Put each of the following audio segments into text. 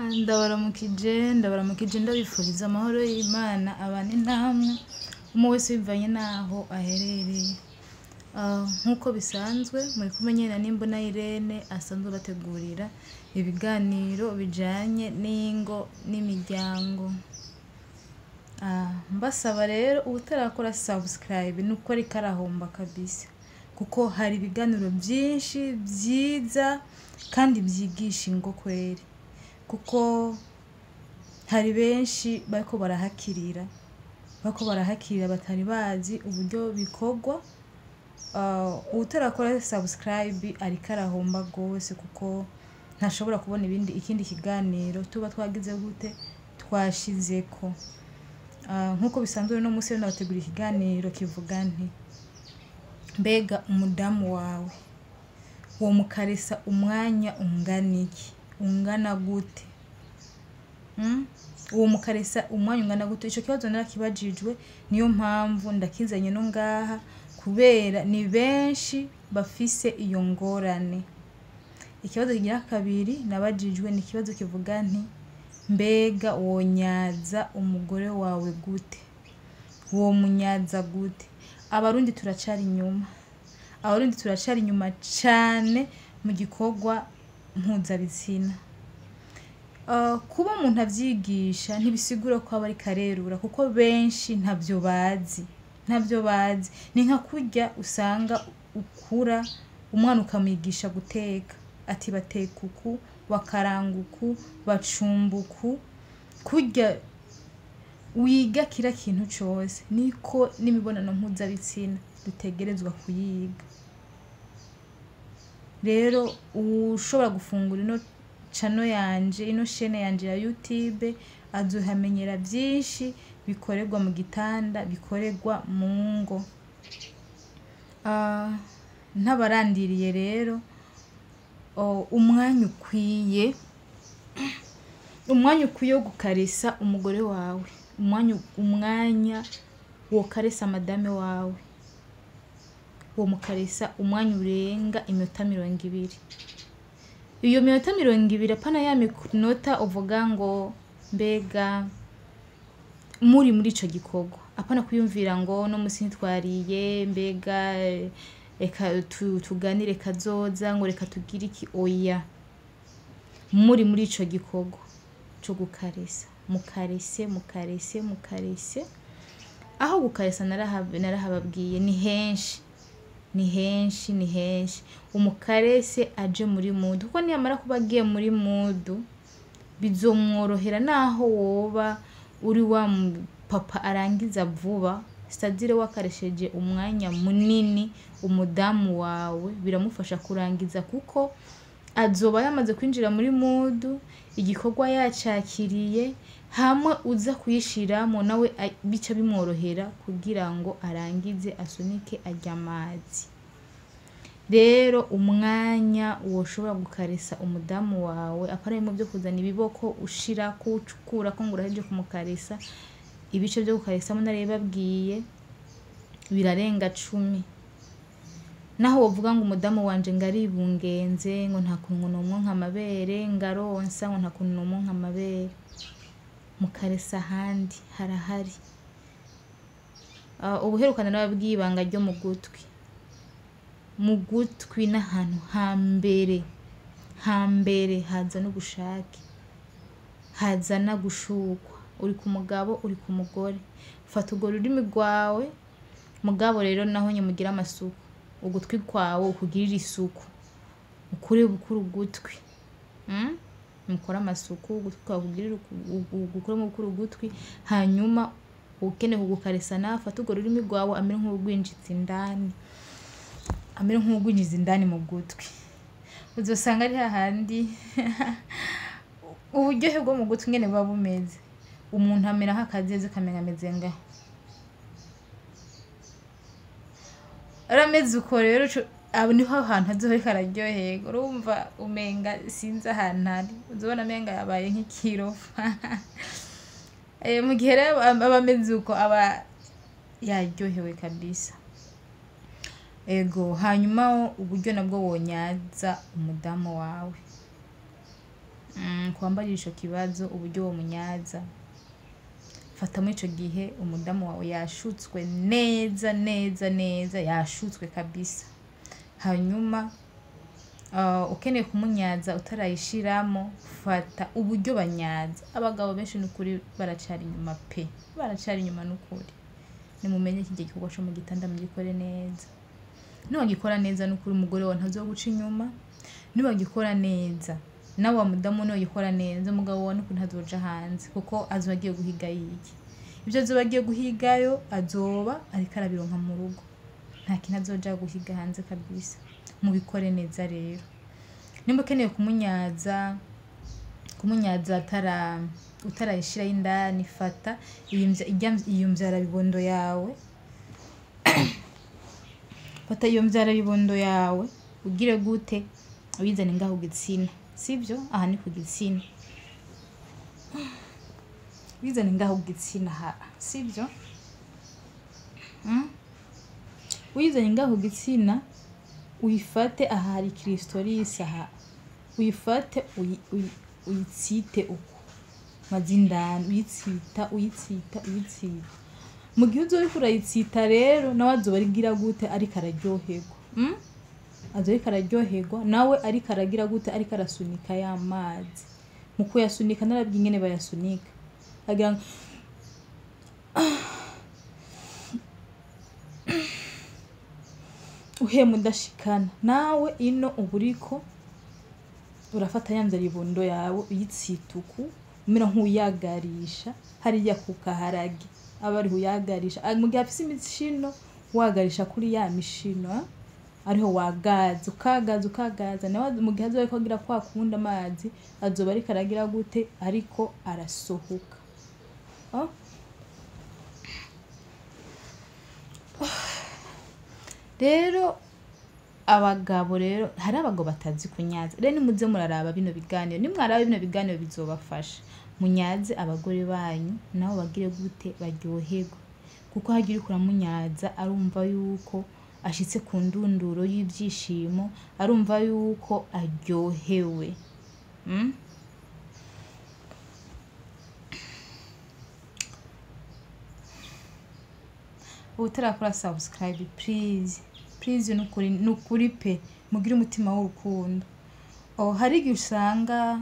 Ndabaramukije, ndabaramukije, ndabifuriza amahoro y'Imana abane namwe, umwe wese bivanye n'aho aherereye. Nk'uko bisanzwe muri kumwe nyene na Nimbona Irene asanzwe abategurira ibiganiro bijanye n'ingo n'imiryango. Mbasaba rero uwutarakora subscribe nuko ariko arahomba kabisa, kuko hari ibiganiro vyinshi vyiza kandi vyigisha ingo kweri, kuko hari benshi bariko barahakirira, bariko barahakirira batari bazi uburyo bikorwa. Uwutarakora subscribe ariko arahomba gose, kuko ntashobora kubona ibindi ikindi kiganiro tuba twagize gute twashizeko. Nk'uko bisanzwe uno munsi rero nabateguriye ikiganiro kivuga nti: mbega umudamu wawe womukaresa umwanya ungana iki, ungana gute? Womukaresa umwanya ungana gute? Ico kibazo narakibajijwe, niyo mpamvu ndakizanye no ngaha, kubera ni benshi bafise iyo ngorane. Ikibazo kigira kabiri nabajijwe ni ikibazo kivuga nti: mbega wonyaza umugore wawe gute, womunyaza gute? Abarundi turacari inyuma, Abarundi turacari inyuma cane mu gikorwa mpuzabitsina. Kuba umuntu avyigisha ntibisigura ko aba ariko arerura, kuko benshi ntavyo bazi, ntavyo bazi. Ni nka kurya usanga ukura umwana ukamwigisha guteka, ati bateka uku, bakaranga uku, bacumba uku. Kurya wiga kira kintu cose, niko n'imibonano mpuzabitsina dutegerezwa kuyiga. Rero uwushobora gufungura ino channel yanje, ino chaîne yanje ya YouTube, azohamenyera vyinshi bikorerwa mu gitanda, bikorerwa mu ngo. Ntabarandiriye rero, umwanya ukwiye, umwanya ukwiye wo gukaresa umugore wawe, umwanya wokaresa madame wawe, womukaresa umwanya urenga iminota 20. Iyo minota 20, apana ya minota uvuga ngo mbega muri muri ico gikorwa, apana kwiyumvira ngo no musi ntitwariye, mbega reka tuganire kazoza, ngo reka tugire iki. Oya, muri muri ico gikorwa co gukaresa, mukarese, mukarese, mukarese. Aho gukaresa narahababwiye ni henshi, ni henshi, ni henshi. Umukarese aje muri mudu, kuko niyamara kuba agiye muri mudu bizomworohera, naho woba uri wa papa arangiza vuba, c'est-à-dire wakaresheje umwanya munini umudamu wawe, biramufasha kurangiza, kuko azoba yamaze kwinjira muri mudu, igikorwa yacakiriye, hamwe uza kuyishiramo nawe bica bimworohera kugira ngo arangize asunike arya amazi. Rero umwanya woshobora gukaresa umudamu wawe, apana bimwe vyo kuzana ibiboko ushirako ukurako ngo urahejeje kumukaresa. Ibice vyo gukaresamo narabibabwiye birarenga 10. Naho wovuga ngo umudamu wanje ngaribungenze, ngo nta kuntu nomwonka amabere, ngaronsa, ngo nta kuntu nomwonka amabere, mukaresa ahandi harahari. Ubuherukana nababwiye ibanga ryo mu gutwi. Mu gutwi n'ahantu hambere, hambere haza n'ubushake, haza gushukwa. Uri ku mugabo, uri ku mugore, fata urwo rurimi rwawe. Mugabo rero naho nyene mugire amasuku, ugutwi kwawe ukugirire isuku, ukure bukuru ugutwi, Mukore amasuku, ugutwi kwawe ukugirire, ukuremo bukuru ugutwi. Hanyuma ukeneye kugukaresa nawe afate urwo rurimi rwawe amere nk'uwugwinjiza indani, amere nk'uwugwinjiza indani mu gutwi. Uzosanga ari hahandi uburyohe bwo mu gutwi ngene buba bumeze, umuntu amera nk'akazeze, kamenga ameze nga arameze uko. Rero abo niho hantu azoba ariko araryoherwa, urumva umenga sinzi ahantu ari, uzobona umenga yabaye nk'ikirofa. Mu gihe rero aba ameze uko aba yaryohewe kabisa. Ego, hanyuma uburyo nabwo wonyaza umudamu wawe, Kwambarira ico kibazo uburyo wo munyaza. Fata muri ico gihe umudamu wawe yashutswe neza neza neza, yashutswe kabisa. Hanyuma ukeneye kumunyaza utarayishiramo, fata uburyo banyaza. Abagabo benshi nukuri baracari inyuma pe, baracari inyuma nukuri. Nimumenye iki gikorwa co mu gitanda mugikore neza. Niwagikora neza nukuri umugore wawe ntazoguca inyuma. Niwagikora neza nawe wa mudamu, niwagikora neza umugabo wawe nukuri ntazoja hanze, kuko azoba agiye guhiga yiki. Ivyo azoba agiye guhigayo azoba ariko arabironka mu rugo, nta kintu azoja guhiga hanze kabisa. Mubikore neza rero. Nimba ukeneye kumunyaza utarayishirayo indani, fata iyo mvyarabibondo yawe, fata iyo mvyarabibondo yawe ugire gute, uyizane ngaho ku gitsina, sivyo? Aha ni ku gitsina, uyizane ngaho ku gitsina ha, sivyo? Uyizanye ngaho ku gitsina, uyifate aha hari clitoris aha, uyifate uyitsite uko mazindani, uyitsita uyitsita uyitsita. Mu gihe uzoba uriko urayitsita rero, nawe azoba arigira gute, ariko araryoherwa. Azoba ariko araryoherwa, nawe ariko aragira gute, ariko arasunika ya mazi. Mu kuyasunika narabwiye ingene bayasunika, agira ngo uhema udashikana. Nawe ino uba uriko urafata ya mvyaribondo yawe uyitsita uku, umera nk'uyagarisha hariya ku kaharage, aba ariho uyagarisha. Mu gihe afise imishino, wagarisha kuri ya mishino, ariho wagaza, ukagaza ukagaza. Nawe mu gihe azoba ariko agira kwa kundi amazi, azoba ariko aragira gute, ariko arasohoka. Rero abagabo rero, hari abagabo batazi kunyaza. Rero nimuze muraraba bino biganiro, nimwaraba bino biganiro bizobafasha. Munyaze abagore banyu, nabo bagire gute, baryoherwe. Kuko hagira uriko uramunyaza arumva yuko ashitse ku ndunduro y'ivyishimo, arumva yuko aryohewe. Utarakora subscribe please, please, nukuri nukuri pe, mugire umutima w'urukundo. Hari igihe usanga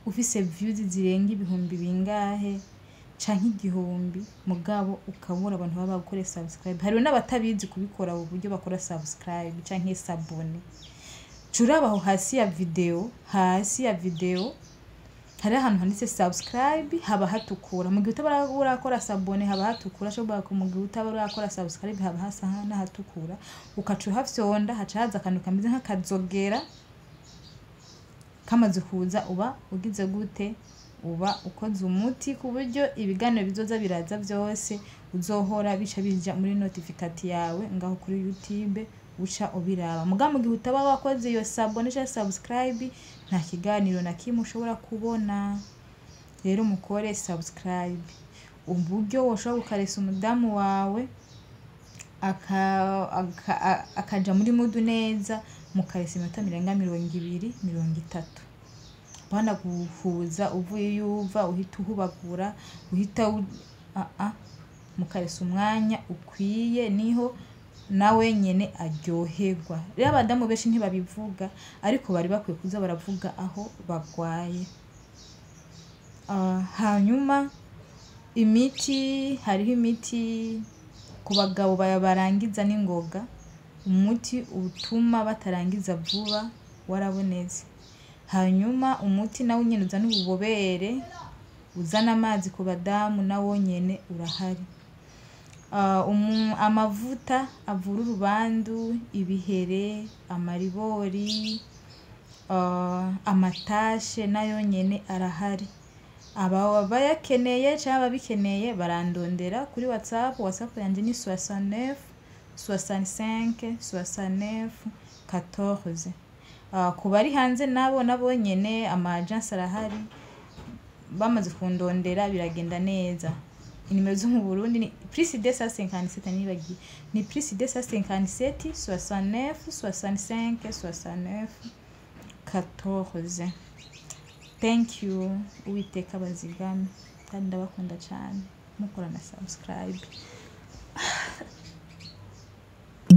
ufise views zirenga ibihumbi bingahe canke 1000, mugabo ukabura abantu baba bagukore subscribe. Hariho n'abatabizi kubikora ubu buryo bakora subscribe canke s'abonner. Curabaho hasi ya video, hasi ya video hari ahantu handitse subscribe, haba hatukura. Mu gihe utaba urakora s'abonner haba hatukura, ashobora ku mu gihe utaba urakora subscribe haba hasa n'ahatukura. Ukaca uhafyonda, haca haza akantu kameze nk'akazogera, kamaze kuza uba ugize gute, uba ukoze umuti, ku buryo ibiganiro bizoza biraza vyose uzohora bica bija muri notification yawe ngaho kuri YouTube, uca ubiraba. Mugabo mu gihe utaba wakoze iyo s'abonner canke subscribe, nta kiganiro na kimwe ushobora kubona. Rero mukore subscribe. Uburyo woshobora gukaresa umudamu wawe akaja muri mudu neza, mukaresa iminota mirenga 20, 30. Bana guhuza uvuye iyo uva uhita uhubagura, uhita mukaresa umwanya ukwiye, niho nawe nyene aryoherwa. Rero abadamu benshi ntibabivuga, ariko bari bakwiye kuza baravuga aho bagwaye. Hanyuma imiti, hariho imiti ku bagabo barangiza n'ingoga, umuti utuma batarangiza vuba warabonetse. Hanyuma umuti nawo nyene uzana ububobere, uzana amazi ku badamu, nawo nyene urahari. Amavuta avura urubandu, ibihere, amaribori, amatashe nayo nyene arahari. Aba bayakeneye canke ababikeneye barandondera kuri WhatsApp. WhatsApp yanje ni 69 65 69 14. Ku bari hanze nabo nyene ama agence arahari, bamaze kundondera biragenda neza. Inimero zo mu Burundi ni plus 257, nibagiye, ni plus 257 69 65 69 14. Thank you. Uwiteka bazigame, kandi ndabakunda cyane. Mukora na subscribe.